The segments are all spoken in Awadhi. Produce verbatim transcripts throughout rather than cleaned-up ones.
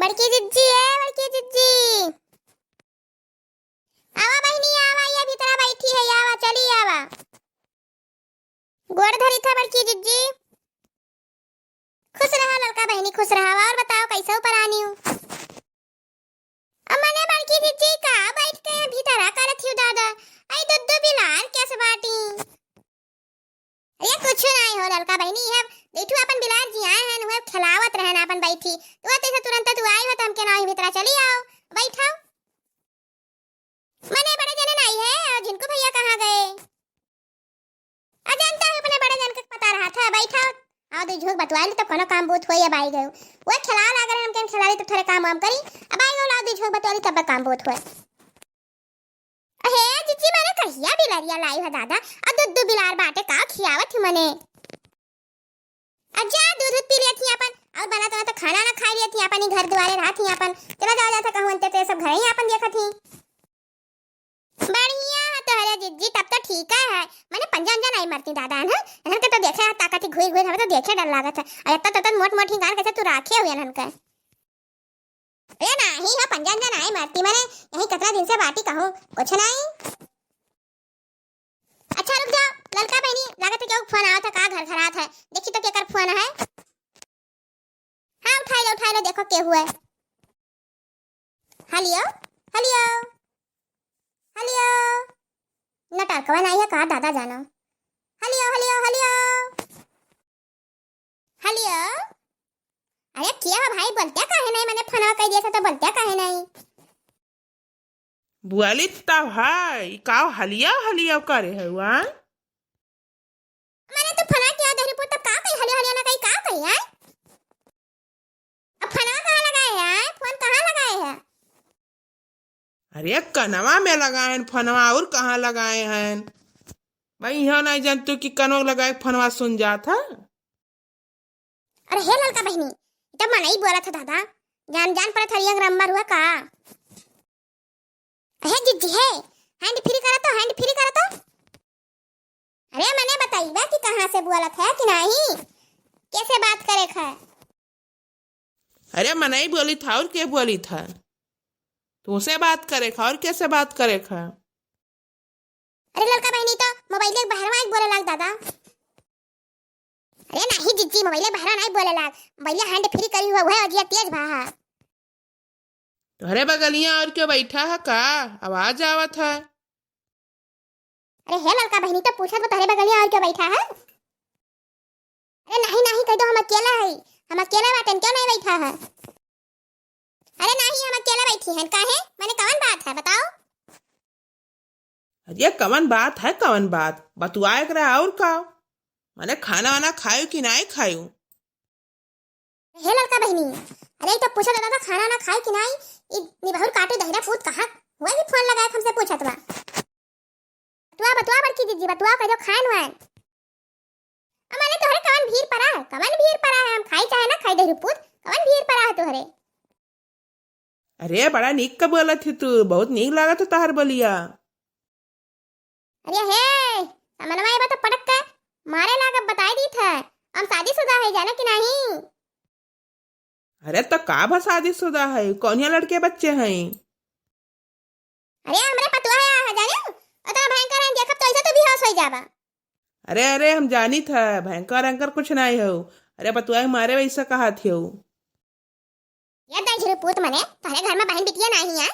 बड़की जिज्जी, ए बड़की जिज्जी, आवा बहिनी, आवा, ये भीतरा बैठी है, आवा, चली आवा। गोड़ धरी था बड़की जिज्जी। खुश रहा ललका बहिनी, खुश रहा। और बताओ, कैसे ऊपर आनी हूँ? अब मने बड़की जिज्जी का बैठ के भीतरा करत हिउ दादा? आई दुद्दू बिलार कैसे बाटी? अरे कुछ नाई हो ललका बहिनी, है देखू अपन बिलार जी आए हैं, उहे खिलावत रहन अपन बैठी। तो तैसे तुरंत तू आई हो तो हमके नाई भीतरा चली आओ, बैठाओ। मने बड़े जने नाई है, और झिनकू भैया कहाँ गए? आ जानता है अपने बड़े जन के पता रहा था, बैठाओ। आओ दू झूक बतवाली तो कोनो काम बूत होई, अब आई गयो। वो खिलाओ लाग रहे हमके, खिलाली तो थोड़े काम वाम करी। अब आई गयो, लाओ दू झूक बतवाली तब काम बूत होए। अहे जिज्जी, मने कहिया बिलरिया लाई हो दादा? आ दुद्दू बिलार बाटे का खियावत ही मने? आ जा दूध दूध पी लेत ही अपन, और बना तना तो खाना ना खाई लेत ही अपन, ही घर दुआरे रहत ही अपन। चला जाओ जाता कहूँ अंते ते सब घर ही अपन देखत ही। बढ़िया है तोहरे जिज्जी, तब तो ठीक है। मने पंजा अंजा नाई मरती दादा, है ना? इन्हन के तो देखे ताकत ही घुई घुई, हमें तो देखे डर लागत है। अरे इतना तो मोट मोट हिंगार कैसे तू राखे हुए इन्हन के? अरे नाही हो, पंजा अंजा नाही मारती, मने यही कतना दिन से बाटी कहूँ, कुछ नाही। अच्छा रुक जाओ, ललका बहिनी, लागत है केहू फोन आवत है का, घर घर आत है, देखी तो केकर फोन है। हाँ उठाई लो, उठाई लो, देखो के हुआ है। हलियो, हलियो, हलियो, नटरकवा नाही है का दादा जानो। हलियो, हलियो, हलियो। हलियो, अरे किया हो भाई, बोलत्या काहे नाही? मने फोनवा कई दिया था तो बोलत्या काहे नाही? बुआली तब है, ई काव हलिया हलिया करे है वा? मने तू फोनवा किया दहरी पुत, तब का कही हलिया हलिया ना कही, का कही है? अब फोनवा कहाँ लगाए है? फोन कहाँ लगाए है? अरे कनवा में लगाए हैं फोनवा, और कहाँ लगाए हैं? भाई यहाँ नहीं जानतू कि कनवा लगाए फोनवा सुन जात है? अरे हे ललका बहिनी, ई तो मनई बोलत है दादा, जान जान पड़त है एक नंबर हुआ का? हे जिज्जी हे, hand free करा तो, hand free करा तो। अरे मने बताइबा कि कहाँ से बोलत है कि नाही, कैसे बात करे है? अरे मनई बोली था और के बोली था? तुमसे बात करे खा और कैसे बात करे खा? अरे ललका बहिनी तो मोबाइल के बहरवा एक बोले लाग दादा। अरे नाही जिज्जी, मोबाइल बहरा नाही बोले लाग, मोबाइल hand free करी हुआ, वह अजिया तेज भा है। तोहरे बगलिया और क्यों बैठा है का? आवाज आवत है। अरे हे ललका बहिनी, तो पूछत बा तोहरे बगलिया और क्यों बैठा है? अरे नाही नाही कह दो, हम अकेला है, हम अकेला बाटन, क्यों नहीं बैठा है? अरे नाही हम अकेला बैठी हैं, काहे? मने कवन बात है बताओ? अरे कवन बात है, कवन बात बतुआ एकरा और का? मने खाना वाना खायो कि नाही खायो? हे ललका बहिनी, अरे ई तो पूछत दादा खाना ना खाई कि नाही, ई निबहुर काटू दहिरा पूत कहाँ हुआ कि फोन लगाए हमसे पूछत बा। बतुआ बतुआ बड़की जिज्जी बतुआ, कह दो खान वान। अब मने तोहरे कवन भीड़ पड़ा है, कवन भीड़ पड़ा है, हम खाई चाहे ना खाई दहिरा पूत, कवन भीड़ पड़ा है तोहरे? अरे बड़ा नीक का बोलत है तू, बहुत नीक लागत है तोहर बोलिया। अरे हे, समनवा एबा तो पटक के मारे लाग, बताई दी था। हम शादीशुदा है, जाना कि नाही? अरे तो का भा शादीशुदा है, कौनिया लड़के बच्चे हैं? अरे हमरे पतुआ है, जाने? उतना भयंकर है, देखब तो ऐसा तो बेहोश हो जाबा। अरे अरे हम जानी था, भयंकर अंकर कुछ नाही हो। अरे पतुआ मारे वैसा कहा थी हो। ये दहिजरू पूत मने, तोहरे घर में बहन बिटिया नाही है?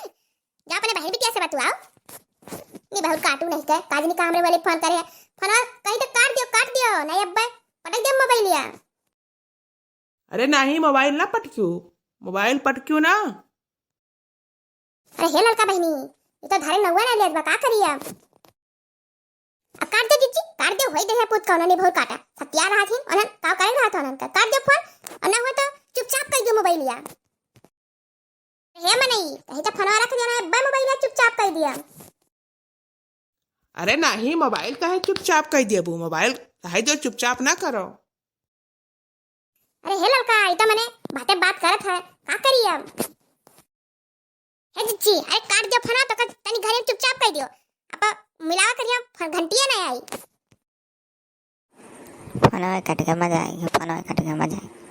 जा अपने बहन बिटिया से बतुआओ। निबहुर काटू नहीं के, काजनी का हमरे वाले फोन करे है। फोनवा कहीं तो काट दियो, काट दियो, नहीं अब्बे पटक दे मोबाइलिया। अरे नाही, मोबाइल ना पटक्यू, मोबाइल पटक्यू ना। अरे हे ललका बहिनी, ये तो धारे नौवा ना लेत बा, का करी अब? अब काट दे जिज्जी, काट दे, होई दे है पूत कौनो निबहुर काटा। सत्या रहा थी, उन्हन का करे रहा था उन्हन का। काट दे फोन, और ना हो तो चुपचाप कर दे मोबाइलिया। हे मनई, कहीं तो फोनवा रख देना है, बा मोबाइलिया चुपचाप कर दिया। अरे नाही, मोबाइल काहे चुपचाप कर देबू? मोबाइल काहे जो चुपचाप ना करो। अरे हे ललका, ई तो मने बाते बात करत है, का करी अब? हे जिज्जी, अरे काट दियो फोनवा तो का तनी घरे में चुपचाप कर दियो। अब मिलावा करियो, फोन घंटिया नहीं आई। फोनवा कट के मजा आई, फोनवा कट के मजा आई।